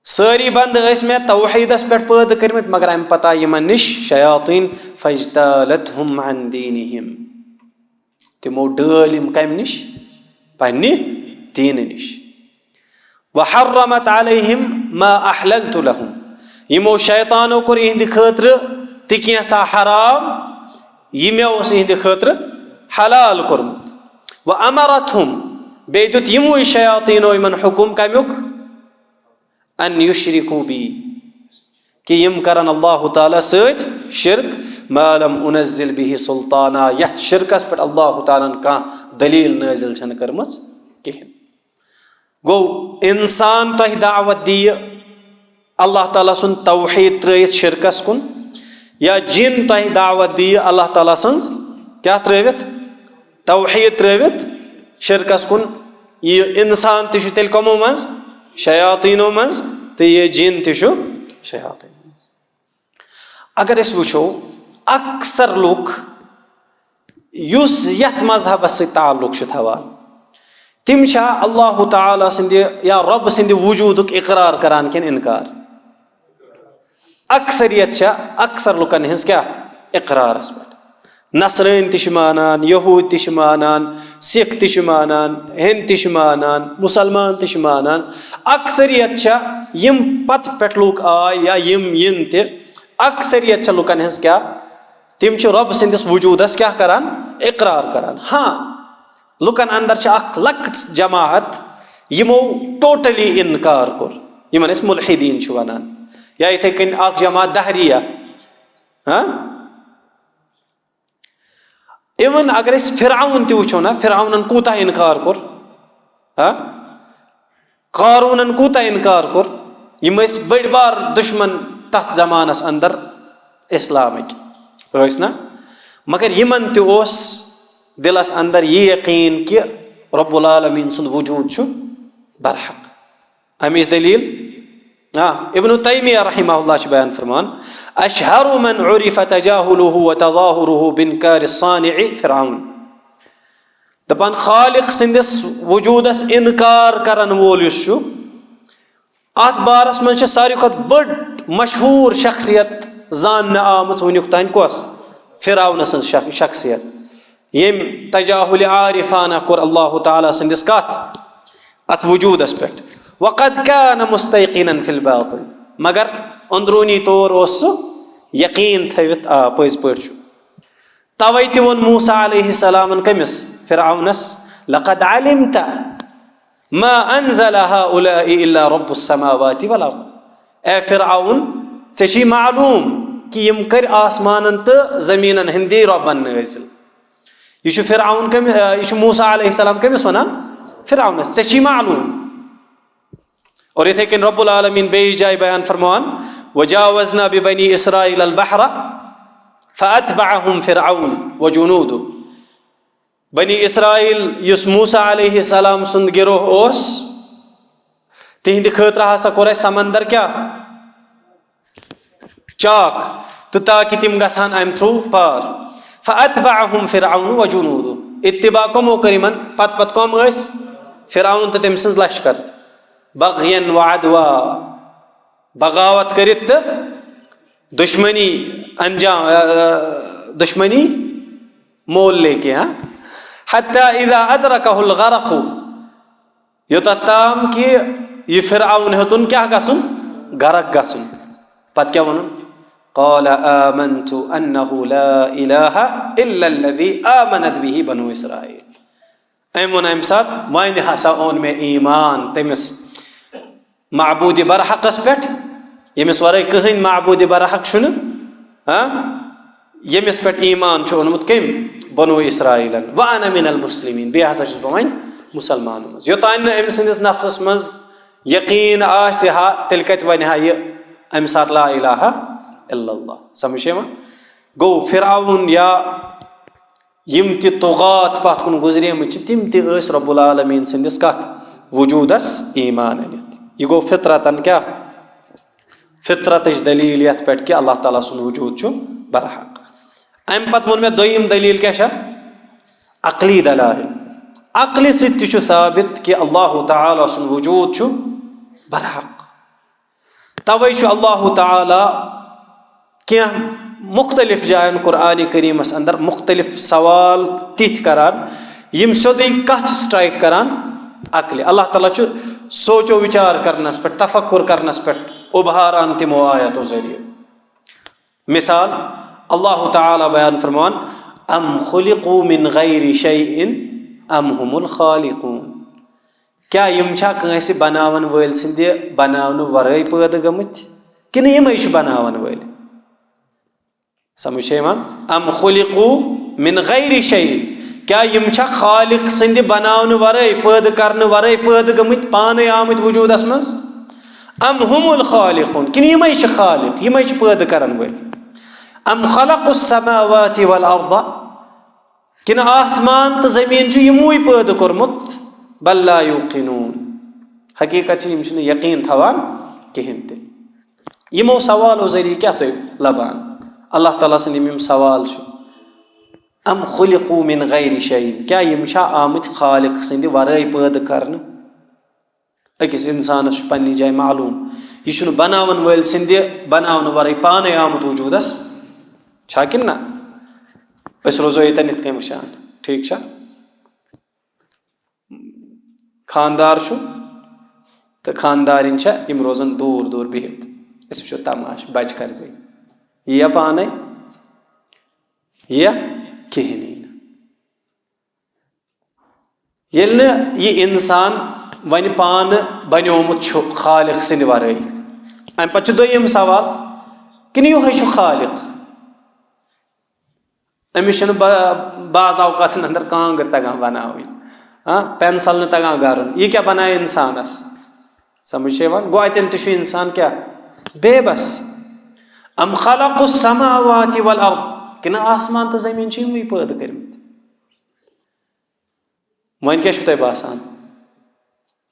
سٲری بندٕ ٲسۍ مےٚ توحیدس پٮ۪ٹھ پٲدٕ کٔرمٕتۍ، مگر امہِ پتہٕ آیہِ یِمن نِش شیاطین، "فَاجْتَالَتْهُمْ عَنْ دِینِهِمْ"، تِمو ڈٲلۍ یِم کمہِ نِش؟ پننہِ دیٖنہٕ نِش۔ "وَحَرَّمَتْ عَلَيْهِمْ مَا أَحْلَلْتُ لَهُمْ"، یِمو شیطانو کوٚر یِہنٛدِ خٲطرٕ تہِ کینٛژھا حرام، یہِ مےٚ اوس یِہنٛدِ خٲطرٕ حلال کوٚرمُت۔ "وَأَمَرَتْهُمْ"، بیٚیہِ دیُت یِموٕے شیاطیٖنو یِمن حُکُم کمیُک؟ "أَنْ يُشْرِكُوا بِي"، کہِ یِم کرن اللہ تعالیٰ سۭتۍ شرک، "مَا لَمْ أُنَزِّلْ بِهِ سُلْطَانًا"، یتھ شرکس پٮ۪ٹھ اللہ تعالیٰ ہن کانٛہہ دلیل نٲزِل چھنہٕ کٔرمٕژ کِہینۍ۔ گوٚو، انسان تۄہہِ دعوت دِیہِ اللہ تعالیٰ سُنٛد توحید ترٲیِتھ شرکس کُن، یا جِن تۄہہِ دعوت دِیہِ اللہ تعالیٰ سٕنٛز کیٛاہ ترٲوِتھ؟ توحید ترٲوِتھ شرکس کُن۔ یہِ انسان تہِ چھُ تیٚلہِ کٕمو منٛز؟ شیاطیٖنو منٛز، تہٕ یہِ جِن تہِ چھُ شیاطیٖنو منٛز۔ اگر أسۍ وٕچھو، اکثر لُکھ یُس یتھ مذہبس سۭتۍ تعلق چھُ تھاوان، تِم چھا اللہ تعالیٰ سٕنٛدِ یا رۄب سٕنٛدِ وجوٗدُک اقرار کران کِنہٕ انکار؟ اکثریت چھا، اکثر لُکن ہٕنٛز کیٛاہ؟ اقرارس پٮ۪ٹھ۔ نصرٲنۍ تہِ چھِ مانان، یہوٗدۍ تہِ چھِ مانان، سِکھ تہِ چھِ مانان، ہیٚنٛدۍ تہِ چھِ مانان، مُسلمان تہِ چھِ مانان۔ اکثریت چھا، یِم پتہٕ پٮ۪ٹھ لُکھ آے یا یِم یِن تہِ، اکثریت چھا لُکن ہٕنٛز کیٛاہ؟ تِم چھِ رۄب سٕنٛدِس وجوٗدس کیٛاہ کران؟ اقرار کران۔ ہاں، لُکن اندر چھِ اکھ لۄکٕٹ جماعت، یِمو totally انکار کوٚر، یِمن أسۍ ملحدین چھِ ونان، یا یِتھے کٔنۍ اکھ جماعت دہریہ۔ ہاں، even اگر أسۍ فرعون تہِ وٕچھو نا، فرعونن کوٗتاہ انکار کوٚر، ہاں، قارونن کوٗتاہ انکار کوٚر۔ یِم ٲسۍ بٔڑۍ بار دُشمن تتھ زمانس اندر اسلامٕکۍ، ٲسۍ نا؟ مگر یِمن تہِ اوس دِلس اندر یہِ یقین کہِ رب العالمین سُنٛد وجوٗد چھُ برحق۔ امِچ دلیل، آ، ابن تیمیہ رحمہ اللہ چھُ بیان فرمان، "اشہر من عرف تجاہلہ و تظاہرہ بانکار الصانع فرعون"۔ دپان، خالق سٕنٛدِس وجوٗدس انکار کرن وول یُس چھُ، اتھ بارس منٛز چھِ ساروی کھۄتہٕ بٔڑ مشہوٗر شخصیت زاننہٕ آمٕژ وٕنیُک تام۔ کۄس؟ فرعون سٕنٛز شخ-، شخصیت، ییٚمۍ تجاہل عارفانہ کوٚر اللہ تعالیٰ سٕنٛدِس کتھ؟ اتھ وجوٗدس پٮ۪ٹھ۔ "وقد كان مستيقنا في الباطن"، مگر اندروٗنی طور اوس سُہ یقین تھٲوِتھ، آ، پٔزۍ پٲٹھۍ چھُ۔ توے تہِ ووٚن موسیٰ علیہ السلامن کٔمِس؟ فرعونس، "لقد علمت ما انزل هؤلاء الا رب السماوات والارض"۔ اے فرعون، ژےٚ چھے معلوم کہِ یِم کٔرۍ آسمانن تہٕ زٔمیٖنن ہٕنٛدی رۄبن نٲزِل۔ یہِ چھُ فرعون کٔمِس، یہِ چھُ موسیٰ علیہ السلام کٔمِس ونان؟ فرعونس، "ژےٚ چھے معلوم"۔ اور یِتھے کٔنۍ رب العالمین بیٚیِس جایہِ بیان فرماوان، "وجاوزنا ببنی اسرائیل البحر فاتبعهم فرعون وجنوده"۔ بنی اسرائیل یُس موسیٰ علیہ السلام سُنٛد گروہ اوس، تِہنٛدِ خٲطرٕ ہسا کوٚر اَسہِ سمندر کیٛاہ؟ چاک۔ تہٕ تاکہِ تِم گژھن اَمہِ through پار۔ فَأَتْبَعَهُمْ فِرْعَوْنُ وَجُنُودُهُ۔ اتباع کمو کٔر یِمن؟ پتہٕ پتہٕ کم ٲسۍ؟ فرعون تہٕ تٔمۍ سٕنٛز لشکر۔ بغیا وعدوا، بغاوت کٔرِتھ تہٕ دشمنی انجام، آ، دشمنی مول لے کے، ہاں؟ حتیٰ اذا ادرکہ الغرق، یوتاہ تام کہ یہ فرعون ہیوٚتُن کیٛاہ گژھُن؟ غرق گژھُن۔ پتہٕ کیٛاہ ووٚنُن؟ قال آمنت انہ لا الہ الا الذی آمنت بہ بنو اسرائیل۔ أمۍ ووٚن اَمہِ ساتہٕ، وۄنۍ ہسا اوٚن مےٚ ایمان تٔمِس معبوٗدِ برحقس پٮ۪ٹھ، ییٚمِس ورٲے کٕہٕنۍ معبوٗدِ برحق چھُنہٕ، ہاں؟ ییٚمِس پٮ۪ٹھ ایمان چھُ اوٚنمُت کٔمۍ؟ بنو اسرائیلن۔ وانا من المسلمین، بیٚیہِ ہسا چھُس بہٕ وۄنۍ مُسلمانن منٛز۔ یوٚتانۍ نہٕ أمۍ سٕنٛدِس نفسس منٛز یقیٖن آسہِ ہا، تیٚلہِ کتہِ ونہِ ہا یہِ اَمہِ ساتہٕ لا الہ الا اللہ؟ سمجھ چھےٚ یِوان؟ گوٚو، فرعون یا یِم تہِ طغات پتھ کُن گُزریمٕتۍ چھِ، تِم تہِ ٲسۍ رب العالمین سٕنٛدِس کتھ؟ وجوٗدس ایمان أنِتھ۔ یہِ گوٚو فطرتن کیٛاہ؟ فطرتٕچ دلیٖل یتھ پٮ۪ٹھ کہِ اللہ تعالیٰ سُنٛد وجوٗد چھُ برحق۔ امہِ پتہٕ ووٚن مےٚ دوٚیِم دلیٖل کیٛاہ چھےٚ؟ عقلی دلائل۔ عقلہِ سۭتۍ تہِ چھُ ثابت کہِ اللہ تعالیٰ سُنٛد وجوٗد چھُ برحق۔ توے چھُ اللہ تعالیٰ کینٛہہ مُختٔلِف جاین قرآن کریٖمس اندر مُختٔلِف سوال تِتھۍ کران، یِم سیوٚدُے کتھ چھِ strike کران عقلہِ۔ اللہ تعالیٰ چھُ سونچو وِچار کرنس پٮ۪ٹھ، تفکر کرنس پٮ۪ٹھ اُبھاران تِمو آیتو ذٔریعہٕ۔ مثال، اللہ تعالیٰ بیان فرمان، ام خلقوا من غیر شیء ام هم الخالقون۔ کیٛاہ یِم چھا کٲنٛسہِ بناون وٲلۍ سٕنٛدِ بناونہٕ ورٲے پٲدٕ گٔمٕتۍ، کِنہٕ یِمے چھِ بناون وٲلۍ؟ سمجھ چھےٚ یِوان؟ ام خلقوا من غیر شیء، کیٛاہ یِم چھا خالق سٕنٛدِ بناونہٕ ورٲے، پٲدٕ کرنہٕ ورٲے پٲدٕ گٔمٕتۍ، پانے آمٕتۍ وجوٗدس منٛز؟ ام هم الخالقون، کِنہٕ یِمے چھِ خالق، یِمے چھِ پٲدٕ کرن وٲلۍ؟ ام خلقوا السماوات والارض، کِنہٕ آسمان تہٕ زٔمیٖن چھُ یِموٕے پٲدٕ کوٚرمُت؟ بل لا یوقنون، حقیٖقت چھِ، یِم چھِنہٕ یقیٖن تھاوان کِہیٖنۍ تہِ۔ یِمو سوالو ذٔریعہٕ کیٛاہ تُہۍ لبان؟ اللہ تعالیٰ سٕنٛدۍ یِم، یِم سوال چھِ، ام خلقوا من غیر شیء، کیٛاہ یِم چھا آمٕتۍ خالق سٕنٛدِ ورٲے پٲدٕ کرنہٕ؟ أکِس اِنسانَس چھُ پنٛنہِ جایہِ معلوٗم، یہِ چھُنہٕ بناوَن وٲلۍ سٕنٛدِ بناونہٕ ورٲے پانَے آمُت وجوٗدَس، چھا کِنہٕ نہ؟ أسۍ روزو ییٚتٮ۪ن یِتھ کٔنۍ وٕچھان، ٹھیٖک چھا؟ خانٛدار چھُ تہٕ خانٛدارِنۍ چھےٚ، یِم روزَن دوٗر دوٗر بِہِتھ۔ أسۍ وٕچھو تماشہٕ، بَچہٕ کَر زِ یِیَا پانَے، یِیَا؟ کِہیٖنۍ یی نہٕ۔ ییٚلہِ نہٕ یہِ اِنسان وۄنۍ پانہٕ بنیومُت چھُ خالق سٕنٛدِ ورٲے، اَمہِ پتہٕ چھُ دوٚیِم سوال، کِنہٕ یِہوٚے چھُ خالق؟ أمِس چھِنہٕ با-، بعض اوقاتن اندر کانٛگٕر تگان بناوٕنۍ، ہاں، پینسل نہٕ تگان گرُن، یہِ کیٛاہ بنایہِ اِنسانس؟ سمجھ چھےٚ یِوان؟ گوٚو، اَتٮ۪ن تہِ چھُ اِنسان کیٛاہ؟ بے بس۔ ام خلقوا السماوات والارض، کِنہٕ آسمان تہٕ زٔمیٖن چھِ یِموٕے پٲدٕ کٔرمٕتۍ؟ وۄنۍ کیٛاہ چھُو تۄہہِ باسان؟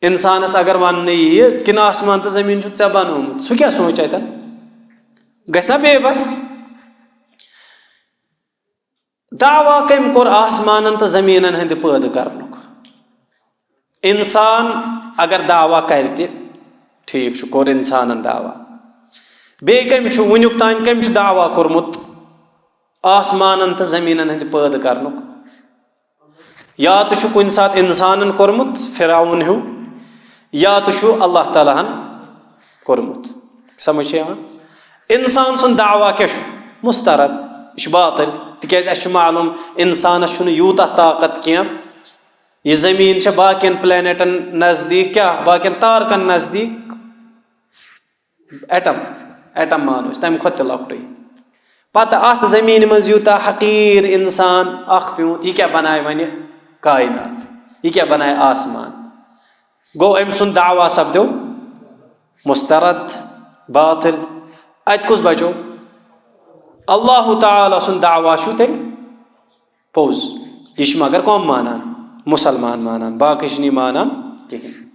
اِنسانَس اگر وَننہٕ یِیہِ، کِنہٕ آسمان تہٕ زٔمیٖن چھُ ژےٚ بَنومُت، سُہ کیٛاہ سونٛچہِ اَتٮ۪ن؟ گژھِ نا بے بس؟ دعویٰ کٔمۍ کوٚر آسمانَن تہٕ زٔمیٖنَن ہٕنٛدِ پٲدٕ کَرنُک؟ اِنسان اگر دعویٰ کَرِ تہِ، ٹھیٖک چھُ، کوٚر اِنسانَن دعویٰ۔ بیٚیہِ کٔمۍ چھُ وٕنیُک تام، کٔمۍ چھُ دعویٰ کوٚرمُت آسمانَن تہٕ زٔمیٖنَن ہٕنٛدِ پٲدٕ کَرنُک؟ یا تہٕ چھُ کُنہِ ساتہٕ اِنسانَن کوٚرمُت، فرعون ہیوٗ، یا تہٕ چھُ اللہ تعالیٰ ہَن کوٚرمُت۔ سمجھ چھےٚ یِوان؟ اِنسان سُنٛد دعویٰ کیٛاہ چھُ؟ مسترد، یہِ چھُ باطل، تِکیٛازِ اَسہِ چھُ معلوٗم اِنسانَس چھُنہٕ یوٗتاہ طاقت کینٛہہ۔ یہِ زٔمیٖن چھےٚ باقیَن پلینٹَن نزدیٖک کیٛاہ؟ باقیَن تارکَن نزدیٖک۔ ایٹم، ایٹم مانو أسۍ، تَمہِ کھۄتہٕ تہِ لۄکٹُے۔ پتہٕ اَتھ زٔمیٖنہِ منٛز یوٗتاہ حقیٖر اِنسان اکھ پیوٗنت، یہِ کیٛاہ بنایہِ وۄنۍ کائنات؟ یہِ کیٛاہ بنایہِ آسمان؟ گوٚو، أمۍ سُنٛد دعویٰ سپدیو مسترد، باطل۔ اَتہِ کُس بچو؟ اللہ تعالیٰ سُنٛد دعویٰ چھُ تیٚلہِ پوٚز۔ یہِ چھِ مگر کۄم مانان؟ مُسلمان مانان، باقٕے چھِنہٕ یہِ مانان کِہیٖنۍ۔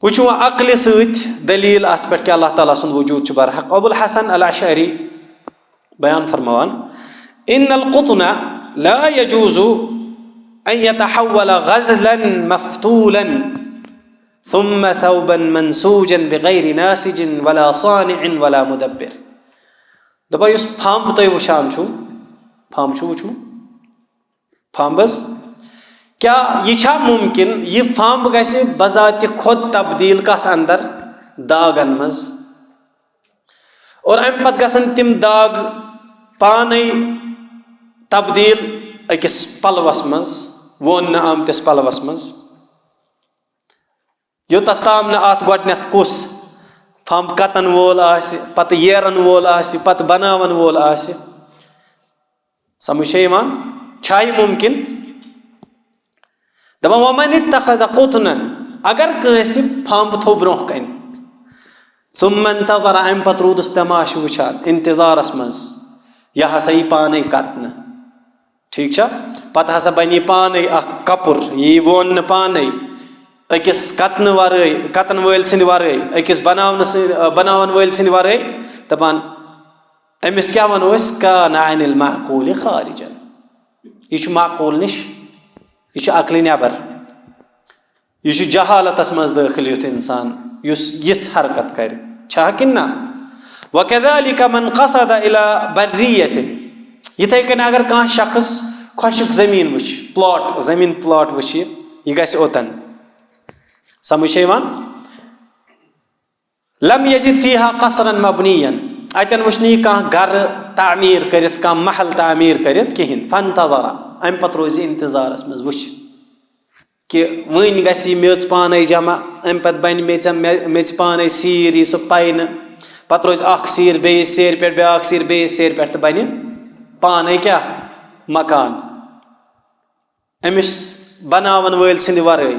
وۄنۍ چھُ وۄنۍ عقلہِ سۭتۍ دٔلیٖل اَتھ پٮ۪ٹھ کہِ اللہ تعالیٰ سُنٛد وجوٗد چھُ برحق۔ ابو الحسن الاشعری بیان فرماوان، ان القطن لا يجوز ان يتحول غزلا مفتولا ثم ثوبا منسوجا بغير ناسج ولا صانع ولا مدبر۔ دپان یُس پھمب تُہۍ وٕچھان چھُو، پھمب چھُو وٕچھمُت؟ پھمب حظ، کیٛاہ یہِ چھا مُمکِن، یہِ پھمب گژھِ بذاتِ خۄد تبدیٖل کَتھ اندر؟ داغن منٛز۔ اور اَمہِ پتہٕ گژھن تِم داغ پانے تبدیٖل أکِس پلوَس منٛز، ووننہٕ آمتِس پلوَس منٛز۔ یوٚتَتھ تام نہٕ اَتھ گۄڈٕنٮ۪تھ کُس پھمب کَتَن وول آسہِ، پَتہٕ ییرَن وول آسہِ، پَتہٕ بَناوَن وول آسہِ۔ سمجھ چھےٚ یِوان؟ چھا یہِ مُمکِن؟ دَپان، "وَمَنِ اتَّخَذَ قُطْنًا"، اگر کٲنٛسہِ پھمب تھوٚو برٛونٛہہ کَنہِ، "ثُمَّ انْتَظَرَ"، اَمہِ پَتہٕ روٗدُس تماشہٕ وٕچھان، اِنتِظارَس منٛز، یہِ ہسا یی پانَے کَتنہٕ۔ ٹھیٖک چھا؟ پتہٕ ہسا بنہِ یہِ پانے اکھ کپُر، یہِ یی ووننہٕ پانے، أکِس کتنہٕ ورٲے، کتن وٲلۍ سٕنٛدِ ورٲے، أکِس بناونہٕ سٕنٛدِ، بناون وٲلۍ سٕنٛدِ ورٲے، دپان، أمِس کیٛاہ ونو أسۍ؟ کان عن المعقول خارجا۔ یہِ چھُ معقول نِش، یہِ چھُ عقلہِ نٮ۪بر۔ یہِ چھُ جہالتس منٛز دٲخل یُتھ انسان یُس یِژھ حرکت کرِ، چھا کِنہٕ نہ؟ وَكَذَلِكَ مَنْ قَصَدَ إِلَى بَرِّيَّةٍ، یِتھَے کٔنۍ اگر کانٛہہ شخص خۄشک زٔمیٖن وٕچھِ، پلاٹ، زٔمیٖن پلاٹ وٕچھِ، یہِ گژھِ اوٚتن۔ سمجھ چھےٚ یِوان؟ لَمْ يَجِدْ فِيهَا قَصْرًا مَبْنِيًّا، اتٮ۪ن وٕچھِ نہٕ یہِ کانٛہہ گرٕ تعمیٖر کٔرِتھ، کانٛہہ محل تعمیٖر کٔرِتھ کِہیٖنۍ۔ فَانْتَظَرَ، امہِ پتہٕ روزِ انتظارس منٛز، وٕچھِ۔ کہِ وٕنۍ گژھِ یہِ میٚژ پانے جمع، امہِ پتہٕ بنہِ میٚژ، مےٚ، میٚژِ پانے سیٖر، یی سُہ پاینہٕ، پتہٕ روزِ اکھ سیٖر بیٚیِس سیرِ پٮ۪ٹھ، بیٛاکھ سیٖر بیٚیِس سیرِ پٮ۪ٹھ، تہٕ بنہِ پانے کیٛاہ؟ مکان۔ أمِس بناون وٲلۍ سٕنٛدِ ورٲے،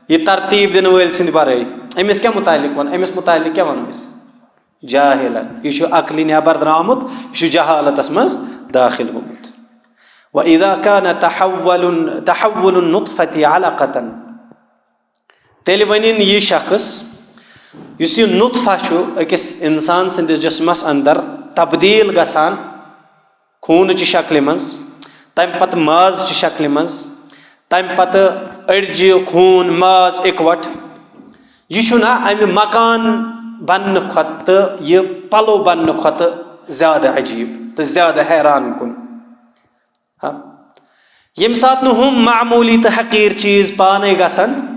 یہِ ترتیٖب دِنہٕ وٲلۍ سٕنٛدِ ورٲے، أمِس کیٛاہ متعلق وَن؟ أمِس متعلق کیٛاہ وَنو أسۍ؟ جاہلن۔ یہِ چھُ عقلہِ نٮ۪بر درٛامُت، یہِ چھُ جہالتس منٛز دٲخل گوٚمُت۔ وَإِذَا كَانَ تَحَوُّلُ، تَحَوُّلُ النُّطْفَةِ عَلَقَةً، تیٚلہِ ؤنِن یہِ شخص، یُس یہِ نُطفہ چھُ أکِس اِنسان سٕنٛدِس جسمس اندر تبدیٖل گژھان، خوٗنہٕ چہِ شکلہِ منٛز، تَمہِ پتہٕ ماز چہِ شکلہِ منٛز، تَمہِ پتہٕ أڈجہِ، خوٗن، ماز اِکوٹہٕ۔ یہِ چھُنہ اَمہِ مکان بننہٕ کھۄتہٕ تہٕ یہِ پلو بننہٕ کھۄتہٕ زیادٕ عجیٖب تہٕ زیادٕ حیران کُن۔ ہا؟ ییٚمہِ ساتہٕ نہٕ ہُم معموٗلی تہٕ حقیٖر چیٖز پانے گژھن،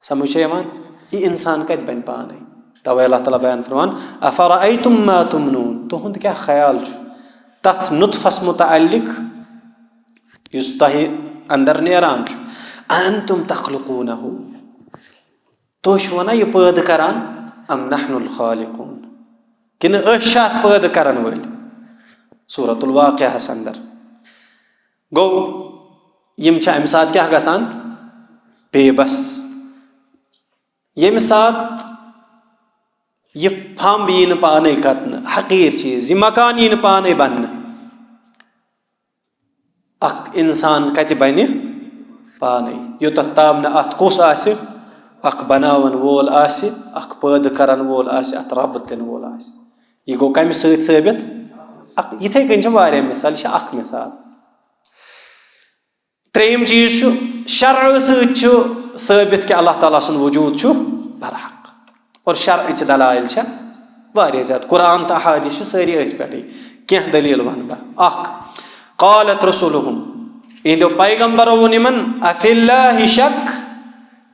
سمجھ چھےٚ یِوان؟ یہِ اِنسان کَتہِ بَنہِ پانَے؟ تَوَے اللہ تعالیٰ بیان فرمان، "أَفَرَأَيْتُمْ مَا تُمْنُونَ"، تُہُنٛد کیٛاہ خیال چھُ تَتھ نُطفَس مُتعلِق یُس تۄہہِ اَندَر نیران چھُ؟ "أَأَنْتُمْ تَخْلُقُونَهُ"، تُہۍ چھِو وَنان یہِ پٲدٕ کَران، "أَمْ نَحْنُ الْخَالِقُونَ"، کِنہٕ أسۍ چھِ اَتھ پٲدٕ کَرَن وٲلۍ؟ سورۃ الواقعہَس اَندَر۔ گوٚو، یِم چھِ اَمہِ ساتہٕ کیٛاہ گژھان؟ بے بس۔ ییٚمہِ ساتہٕ یہِ پھمب یی نہٕ پانَے کَتنہٕ، حقیٖر چیٖز، یہِ مکان یی نہٕ پانَے بننہٕ، اَکھ اِنسان کَتہِ بَنہِ پانَے؟ یوٚتَتھ تام نہٕ اَتھ کُس آسہِ؟ اَکھ بناوَن وول آسہِ، اَکھ پٲدٕ کَرَن وول آسہِ، اَتھ رَب دِنہٕ وول آسہِ۔ یہِ گوٚو کَمہِ سۭتۍ ثٲبت؟ اَکھ، یِتھَے کٔنۍ چھِ واریاہ مثال، یہِ چھِ اَکھ مثال۔ ترٛیٚیِم چیٖز چھُ، شرع سۭتۍ چھُ ثٲبت کہِ اللہ تعالیٰ سُنٛد وجوٗد چھُ برحق۔ اور شرعٕچ دلائل چھےٚ واریاہ زیادٕ۔ قرآن تہٕ احادیث چھِ سٲری أتھۍ پٮ۪ٹھٕے۔ کینٛہہ دٔلیٖل وَنہٕ بہٕ۔ اَکھ، قالت رسلهم، یِہنٛدیو پیغمبرو ووٚن یِمن، افی اللہ شک،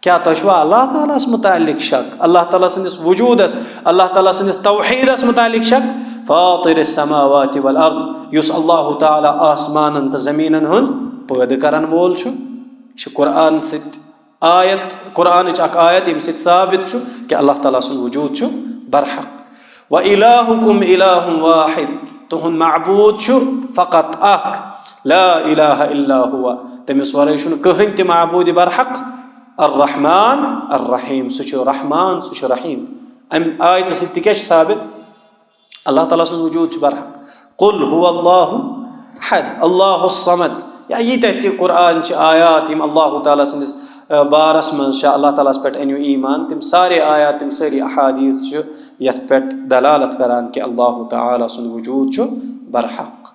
کیٛاہ تۄہہِ چھُوا اللہ تعالیٰ ہَس مُتعلق شک؟ اللہ تعالیٰ سٕنٛدِس وجوٗدس، اللہ تعالیٰ سٕنٛدِس توحیٖدس مُتعلق شک؟ فاطر السماوات والارض، یُس اللہ تعالیٰ آسمانن تہٕ زٔمیٖنن ہُنٛد پٲدٕ کرن وول چھُ۔ یہِ چھُ قرآن سۭتۍ آیت، قرآنٕچ اکھ آیت، ییٚمہِ سۭتۍ ثابت چھُ کہِ اللہ تعالیٰ سُنٛد وجوٗد چھُ برحق۔ وَإِلَٰهُكُمْ إِلَٰهٌ وَاحِدٌ، تُہُنٛد معبوٗد چھُ فقط اکھ، لا الہ الا ہوا، تٔمِس ورٲے چھُنہٕ کٕہٕنۍ تہِ معبوٗد برحق۔ الرحمن الرحیم، سُہ چھُ رحمان، سُہ چھُ رحیم۔ اَمہِ آیتہٕ سۭتۍ تہِ کیٛاہ چھُ ثابت؟ اللہ تعالیٰ سُنٛد وجوٗد چھُ برحق۔ قل هو اللہ احد، اللہ الصمد، یا ییٖتیٛاہ تہِ قرآن چھِ آیات یِم اللہ تعالیٰ سٕنٛدِس، بارس منٛز چھِ اللہ تعالیٰ ہس پٮ۪ٹھ أنِو ایمان، تِم سارے آیات، تِم سٲری احادیث چھِ یتھ پٮ۪ٹھ دلالت کران کہِ اللہ تعالیٰ سُنٛد وجود چھُ برحق۔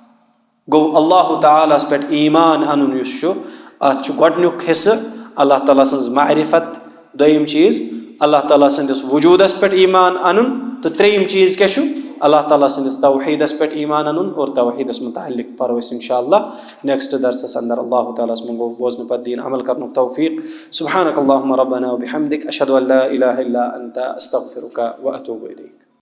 گوٚو، اللہ تعالیٰ ہس پٮ۪ٹھ ایمان انُن یُس چھُ، اتھ چھُ گۄڈنیُک حصہٕ اللہ تعالیٰ سٕنٛز معرفت، دوٚیِم چیٖز اللہ تعالیٰ سٕنٛدِس وجودس پٮ۪ٹھ ایمان انُن، تہٕ ترٛیٚیِم چیٖز کیٛاہ چھُ؟ اللہ تعالیٰ سٕنٛدِس توحیٖدس پٮ۪ٹھ ایمان انُن۔ اور توحیٖدس متعلق پرو أسۍ انشاءاللہ نیکسٹ درسس اندر۔ اللہ تعالیٰ ہس منٛگو بوزنہٕ پتہٕ دیٖن عمل کرنُک توفیٖق۔ سبحانک اللہم ربنا وبحمدک، اشہد ان لا الہ الا انت، استغفرک واتوب الیک۔